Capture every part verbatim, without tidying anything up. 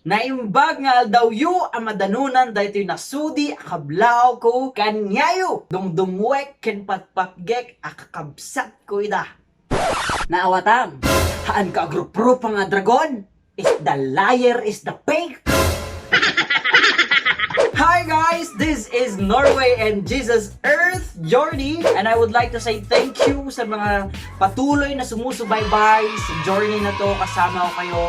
Naimbag nga aldawyo a madanunan daytoy nasudi a kablaaw ko kaniayo. Dumdumwek ken patpatgek a kakabsat ko ida. Naawatam, haan ka agruprupa nga dragon? Is the liar is the fake. Hi guys, this is Norway and Jesus Earth Journey, and I would like to say thank you sa mga patuloy na sumusubaybay sa journey na 'to. Kasama ko kayo.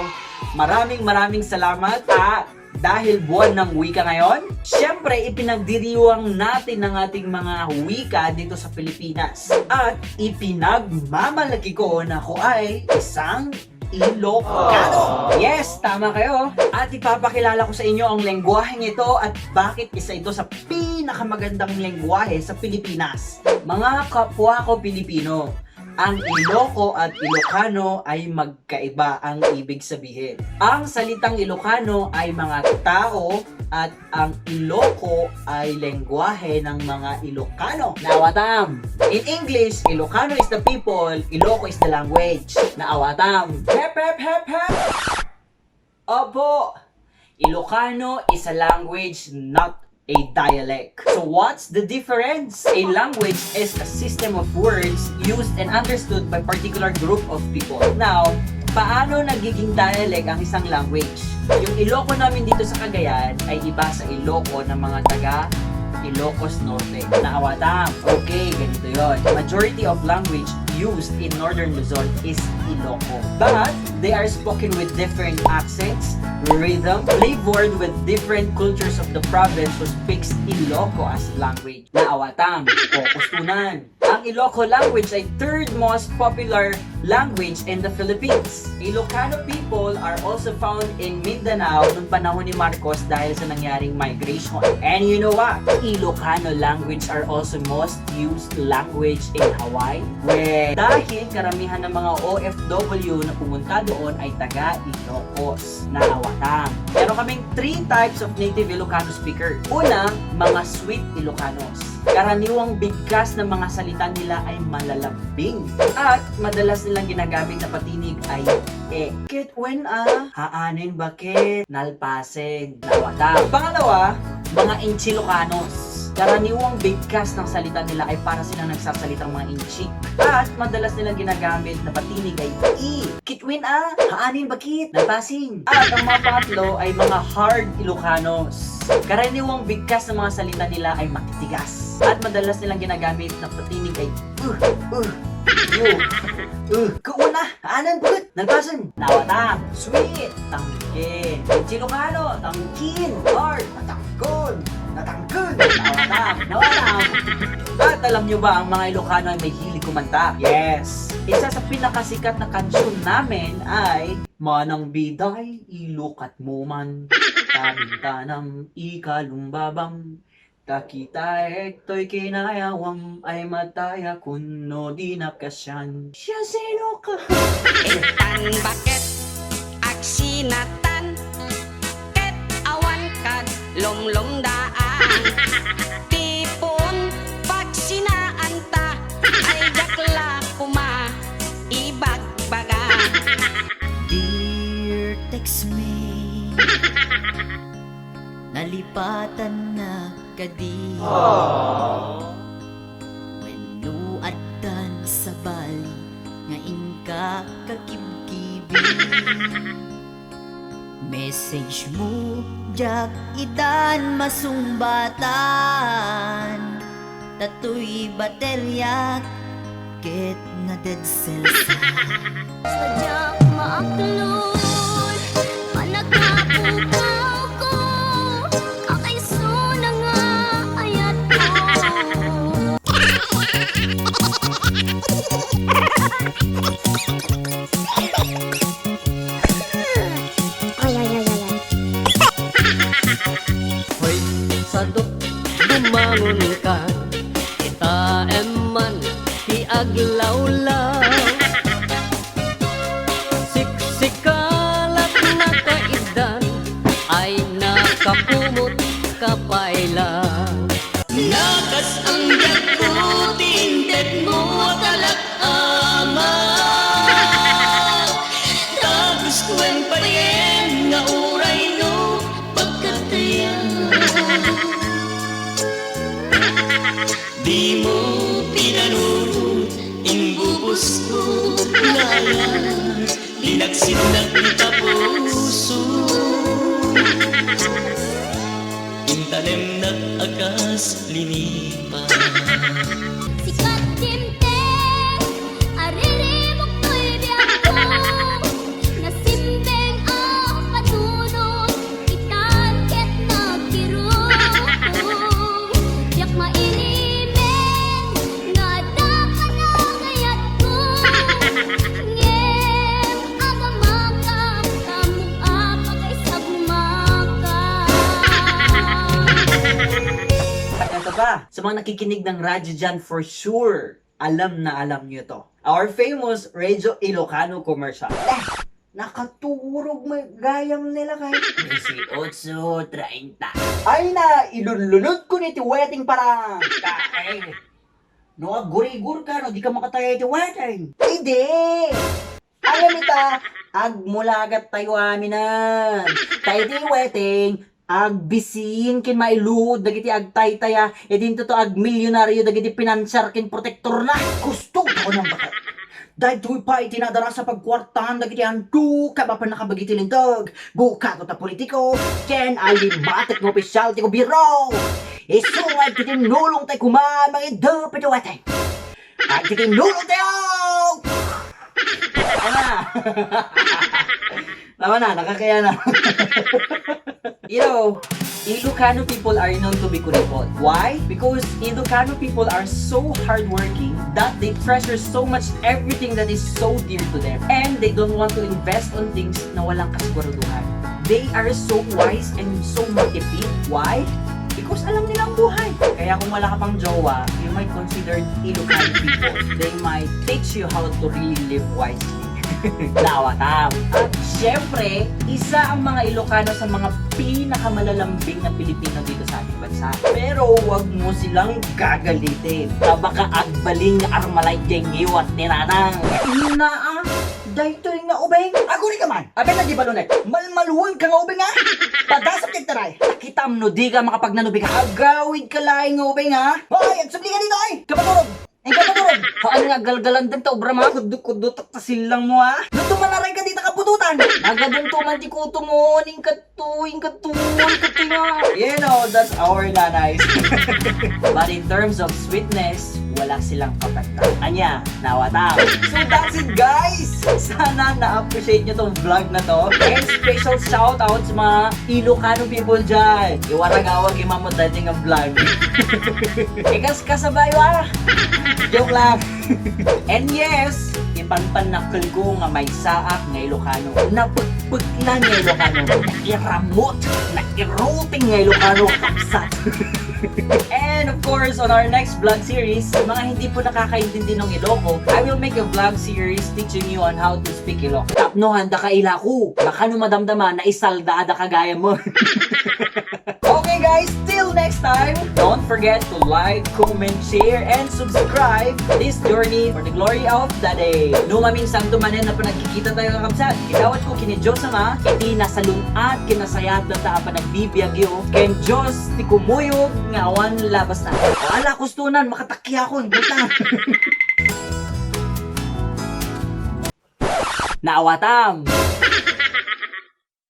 Maraming, maraming salamat. At dahil buwan ng wika ngayon, siyempre, ipinagdiriwang natin ang ating mga wika dito sa Pilipinas. At ipinagmamalaki ko na ako ay isang Ilocano. Yes, tama kayo. At ipapakilala ko sa inyo ang lengguwaheng ito at bakit isa ito sa pinakamagandang lengguwahe sa Pilipinas. Mga kapwa ko Pilipino, ang Iloco at Ilocano ay magkaiba ang ibig sabihin. Ang salitang Ilocano ay mga tao at ang Iloco ay lengguwahe ng mga Ilocano. Naawatam! In English, Ilocano is the people, Iloco is the language. Naawatam! Hep, hep, hep, hep! Opo! Ilocano is a language, not a dialect. So what's the difference? A language is a system of words used and understood by particular group of people. Now, paano nagiging dialect ang isang language? Yung Iloco namin dito sa Cagayan ay iba sa Iloco ng mga taga Ilocos Norte. Naawatam. Okay, ganito yon. Majority of language used in Northern Luzon is Iloco. But they are spoken with different accents, rhythm, flavored with different cultures of the province who speaks Iloco as language. Naawatam. O, kustunan. Ang Iloco language ay third most popular language in the Philippines. Ilocano people are also found in Mindanao nung panahon ni Marcos dahil sa nangyaring migration. And you know what? Ilocano language are also most used language in Hawaii. Well, dahil karamihan ng mga O F W na pumunta doon ay taga Ilocos. Naawatam. Meron kaming three types of native Ilocano speaker. Una, mga sweet Ilocanos. Karaniwang bigkas ng mga salita nila ay malalambing. At madalas nilang ginagamit na patinig ay e. Ket wen a, haanen baket, nalpasen, naawatam. Pangalawa, mga Inchi Ilocanos. Karaniwang bigkas ng salita nila ay para silang nagsasalitang mga Inchi. At madalas nilang ginagamit na patinig ay i. Kitwin a, haanin bakit, nalpasin. At ang mga pangatlo ay mga hard Ilocanos. Karaniwang bigkas ng mga salita nila ay matitigas. At madalas nilang ginagamit na patinig ay uh, uh, uh, uh. Kauna, haanan bakit, nalpasin. Naawatam, sweet, tangkin. Ilocano, tangkin, hard, natangkon, natangkon. Naawatam, naawatam. At alam nyo ba, ang mga Ilocano ay may hilig kumanta? Yes. Isa sa pinakasikat na kansion namin ay Manang Biday, ilukat mo man, tabintanam, ikalumbabam, ta kitaek toy kinayawam ay matayakon no di nakasian. Siya sino ka? Itan baket, agsinatan, ket awan kad lomlomdaan. Ti puon pagsinaanta, ay diak la koma ibagbaga. Dear, text me. Nalipatan na kadi. Wenno addan sabali nga inka kakibkibi. Message mo, diak itan masungbatan. Tatoy batelyak ket na-dead cells. Sadiak maaklod, panagkapukawko, kakaisuna nga ayatko. Oy, oy, oy, oy, oy. Hoy, sadok, bumangon ka. Itaem man ti aglawlaw. Siksikalat nakaiddan ay nakakumot ka pay lang. Nakas-anggiatko ti inted mo a talak-amak. Dagus kuen payen nga uray no Linipa. Sikat dimteng, aririmok toy biagko. Nasimbeng a patunot, itan ket nagtirok. Diak mairimen, nga adda panagayatko. Ngem agamakam, kammok a pakaisagmakam. Ito pa, sa mga nakikinig ng radyo dyan, for sure, alam na alam nyo to. Our famous Radio Ilocano commercial. Eh, nakaturog mo gayam nila kay. Disiotso treinta. Ay na, ilunlunod ko ni ti wedding para. Ay, no aggurigur ka, no di ka makataya iti wedding. Idi! Alam ita, agmulagat tayo aminan. Tayo di wedding, agbisiing kin mailuod dagiti agtaytaya, idinto to agmilyonaryo dagiti pinansiar kin protektorna. Gusto ko nang bakat. Daytoy pay ti nadarasa pagkuartaan dagiti anto ka mapan nakabagi ti linteg. Bukato ta politiko, ken alimatek nga opisyal ti gobierno. Isu nga agtitinulong tay kuma mangidup iti wedding. Agtitinulong tayo! Tama na. Tama na, nakakaya na. You know, Ilocano people are known to be kuripot. Why? Because Ilocano people are so hardworking that they treasure so much everything that is so dear to them. And they don't want to invest on things na walang kasiguraduhan. They are so wise and so matipid. Why? Because alam nila ang buhay. Kaya kung wala ka pang jowa, you might consider Ilocano people. They might teach you how to really live wisely. Nawatam. At syempre, isa ang mga Ilocano sa mga pinakamalalambing na Pilipino dito sa ating bansa. Pero wag mo silang gagalitin. Ta baka agbalin nga Armalite diay ngiwat ni Nanang. Naa, daytoy nga ubing. Aguri ka man. Abay na di balonek. Malmaluen ka nga ubing, ha? Padasok ti taray. Takitam no di ka makapagnanubika. Agawid ka laeng nga ubing, ha? Hoy, agsubli ka ditoy. Kapaturog. Ay, kapaturog. Haan nga galgalandan ta obra ma. Kuddo-kuddo ta silang mo, ha? Duto man aray ka dita kaputotan. Agadon to man ti kuto mo. Ning kadto, ing kadto, ing kadto nga. You know, that's our nanay. But in terms of sweetness, wala silang kapatid. Anya, nawatam. So that's it, guys! Sana na-appreciate nyo tong vlog na to. And special shout out sa mga Ilocano people dyan. Iwaragawag imamot dati nga vlog. Ikas kasabayo, ah! Joke lang. And yes, ipanpannakkel ko nga maysaak nga Ilocano. Napekpeklan nga Ilocano. Nakiramot, nakiruting nga Ilocano, kapsat. And of course, on our next vlog series, sa mga hindi po nakakaintindi ng Iloko, I will make a vlog series teaching you on how to speak Iloko. Tapno handa ka ilako, baka no madamdama, naisalda ada kagaya mo. Okay guys, till next time, don't forget to like, comment, share, and subscribe this journey for the glory of the day. No maminsan to manen a panagkikita tayo, kakabsat, idawat ko ken Dios Ama, iti nasalun-at ken nasayaat dayta a panagbibiagyo, ken Dios ti kumuyog nga awan labasna. O ala, kustonan, makatakkiakon, buta. Naawatam!